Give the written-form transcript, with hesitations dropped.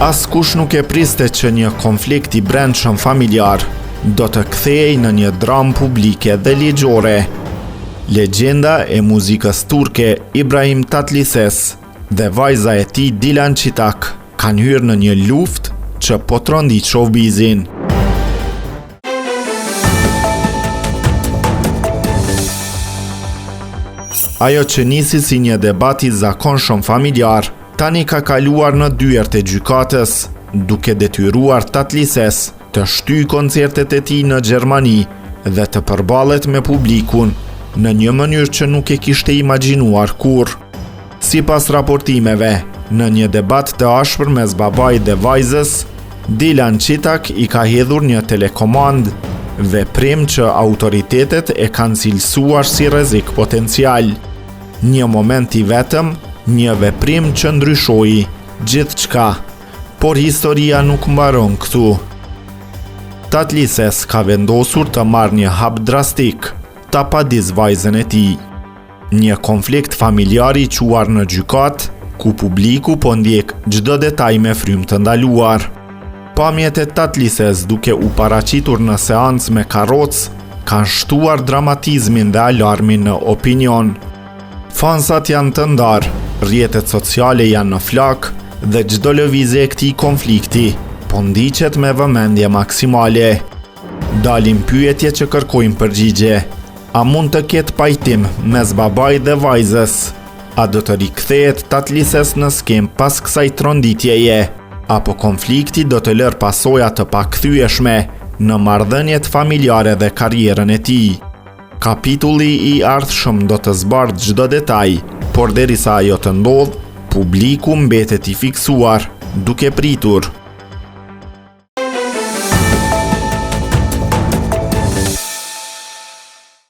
Askush nuk e priste që një konflikt i brendshëm familjar do të kthehej në një dramë publike dhe ligjore. Legjenda e muzikës turke Ibrahim Tatlises dhe vajza e tij Dilan Çitak kanë hyrë në një luftë që po trondit showbizin. Ajo që nisi si një debat i zakonshëm familjar, tani ka kaluar në dyert e gjykatës, duke detyruar Tatlises të shtyjë koncertet e tij në Gjermani dhe të përballet me publikun në një mënyrë që nuk e kishte imagjinuar kurrë. Sipas raportimeve, në një debat të ashpër mes babait dhe vajzës, Dilan Çitak i ka hedhur një telekomandë, veprim që autoritetet e kanë cilësuar si rrezik potencial. Një moment i vetëm, një veprim që ndryshoi gjithçka. Por historia nuk mbaron këtu. Tatlises ka vendosur të marrë një hap drastik, ta padisë vajzën e tij. Një konflikt familjar i çuar në gjykatë, ku publiku po ndjek çdo detaj me frymë të ndaluar. Pamjet e Tatlises duke u paraqitur në seancë me karrocë kanë shtuar dramatizmin dhe alarmin në opinion. Fansat janë të ndarë, rrjetet sociale janë në flakë dhe çdo lëvizje e këtij konflikti po ndiqet me vëmendje maksimale. Dalin pyetje që kërkojnë përgjigje. A mund të ketë pajtim mes babait dhe vajzës? A do të rikthehet Tatlises në skenë pas kësaj tronditjeje? Apo konflikti do të lërë pasoja të pakthyeshme në marrëdhëniet familjare dhe karrierën e tij? Kapitulli i ardhshëm do të zbardhë çdo detaj, por derisa ajo të ndodhë, publiku mbetet i fiksuar, duke pritur.